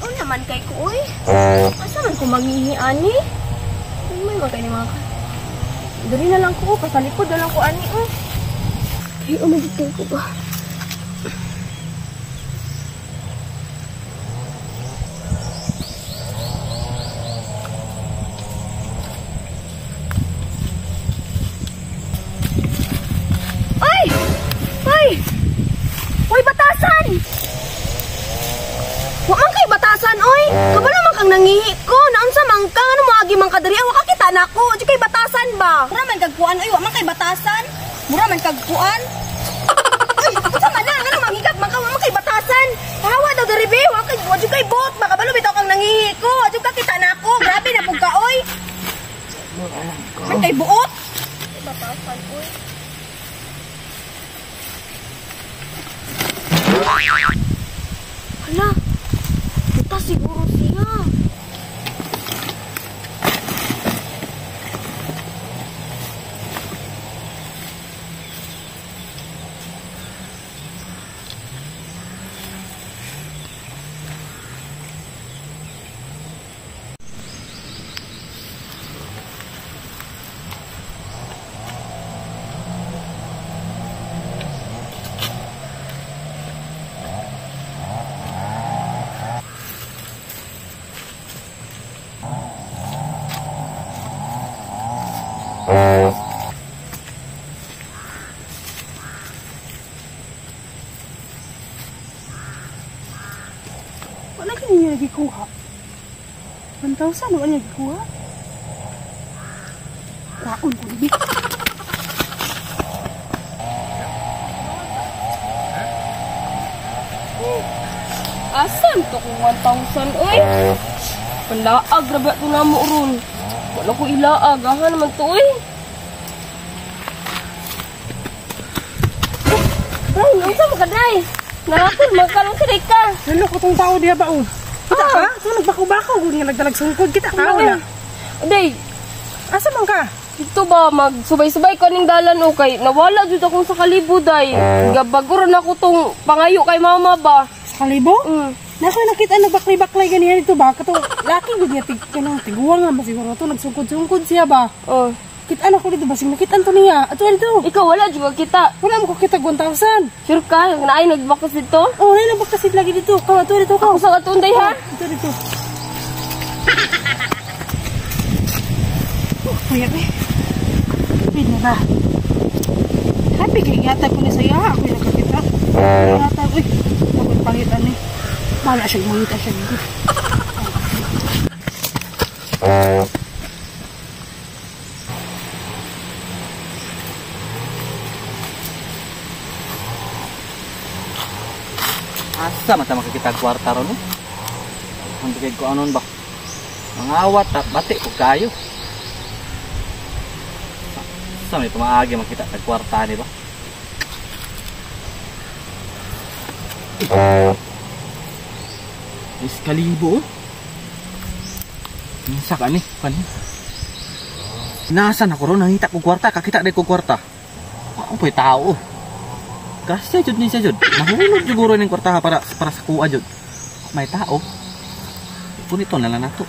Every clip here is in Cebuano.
Una naman kay ko, uy. Asa man ko mangihi, ani? May man kay ni mga ka. Dali na lang ko, kasalikod na lang ko, ani, oh. Ay, umagit ko ba? Ay! Ay! Uy, batasan! Wa man kay batasan, oy! Kabalo man kang nangihi ko. Naunsa man ka? Ano mo agi man ka diri? Wa ka kita nako. Di kay batasan ba? Mura man kag kuan, oy, wa man kay batasan. Mura man kag kuan. Oy, unsa man na? Ngano manghigab man ka? Wa man kay batasan. Hawa daw diri be. Wa kay wa kay bot. Makabalo bitaw kang nangihi ko. Wa ka kita nako. Grabe na pug ka, oy. Man kay buot. Batasan, oy. Hala. Puta siguro siya. Wala kini niya gikuha. 1,000 wala niya gikuha. Kaon ko ni. Asan to kung 1,000 oy? Palaag ra ba to namo ron? Wala ko ilaag, aha naman to oy. Ay, unsa man ka dai? Nakakul man ka lang sa ka. Lalo ko tong tao diha ba oh. Kita ka? Ito nagbako-bako gud nga nagdalag sungkod kita ka wala. Day, asa man ka? Dito ba magsubay-subay ko ning dalan o kay nawala jud akong sa kalibo day. Gabaguro na ko tong pangayo kay mama ba. Sa kalibo? Mm. Nako nakita nagbaklay-baklay ganihan dito ba kato laki gud nga tig kanang tiguang nga masiguro to nagsungkod-sungkod siya ba. Oh. Kita na ko dito basing nakita to niya. Ato dito. Ikaw wala jud kita. Wala mo ko kita 1,000. Sure ka naay nagbakas dito? Oh, naay nagbakas lagi dito. Kaw ato dito kaw. Ako sa ato day ha. Ato dito. Oh, kuya be. Pwede ba? Happy kay yata ko ni saya ako yung nakakita. Yata uy, ako pangitan ni. Bala siya mangita siya. Asa man ta makakita kwarta ron eh? Ang bigay ko anon ba? Mangawat ta bati ko kayo. Asa man tumaagi makita tag kwarta ni ba? Is kalibo. Unsa ka ni? Kan. Nasa na ko ron nangita ko kwarta, kakita day ko kwarta. Ako po'y tao. Grasya jud ni siya jud. Nahulog siguro ning kwarta para para sa kuha jud. May tao. Punito na lang nato.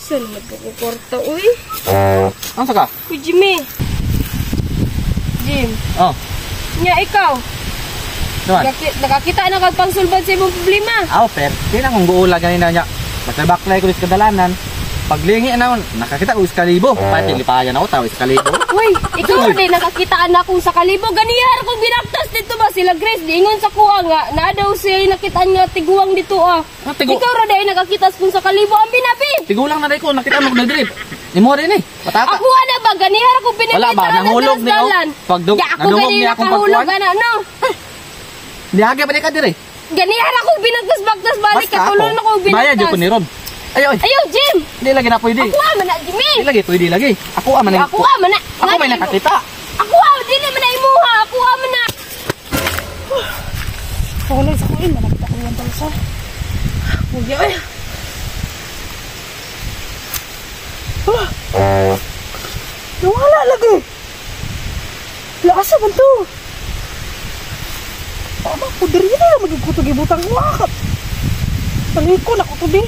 Saan magkukurta uy? Unsa ka? Kuy Jimmy. Jim. Oh. Nya ikaw. Duman. Nakakita na kag pangsulbad sa imong problema. Aw, per. Di na kong guula ganina niya. Baklay-baklay ko sa kadalanan. Paglingi na nakakita ko sa kalibo. Pati lipayan ako tao sa kalibo. Uy, ikaw din nakakita na akong sa kalibo. Ganihar kong binaktas dito ba sila Grace diingon sa kuha nga na daw siya nakitaan nga tiguang dito ah. Ikaw ra day nakakita kung sa kalibo ang binabi. Tigulang na day ko nakita mo na drip. Imo rin eh. Pataka. Ako na ba ganihar kong binakita. Wala ba nahulog ni oh. Pagdug nadungog niya akong pagkuan. Ana no. Dihagi pa ni ka dire. Ganihar akong binagtas-bagtas balik katulon ako binagtas. Bayad jud ko ni Ron. Ayo, oy. Ayo, Jim. Hindi lagi na pwede. Ako man na, Jimmy. Hindi lagi pwede lagi. Ako man na. Ako man na. Ako may nakakita. Ako dili man na imuha. Ako man na. Ako lang sa kuin, malapit ako 1,000. Huwag oy. Nawala lagi. Lakas man to. Tama ko diri na magig ko to gibutang wa. Pangiko na ko to bi.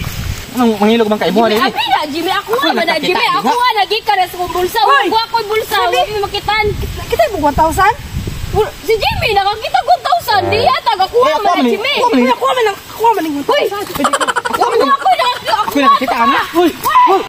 Anong mangilog man ka imuha Jimmy, nini? abi na, Jimmy, ako Ako nga man na, nakakita, Jimmy, di ako ba? nga, nagi ka na sa kong bulsa. Hoy! Wa ko bulsa, Sabi! wa mi makitan. Kita mo 1,000? Si Jimmy, nakakita ko 1,000, di yata, ako Uy, nga ako man na, man ni- Jimmy. ako man ni- Uy, ako man ang ako man ang Hoy! 1,000. Ako man Ako, ako, Ako nakakita ana. Hoy! Hoy!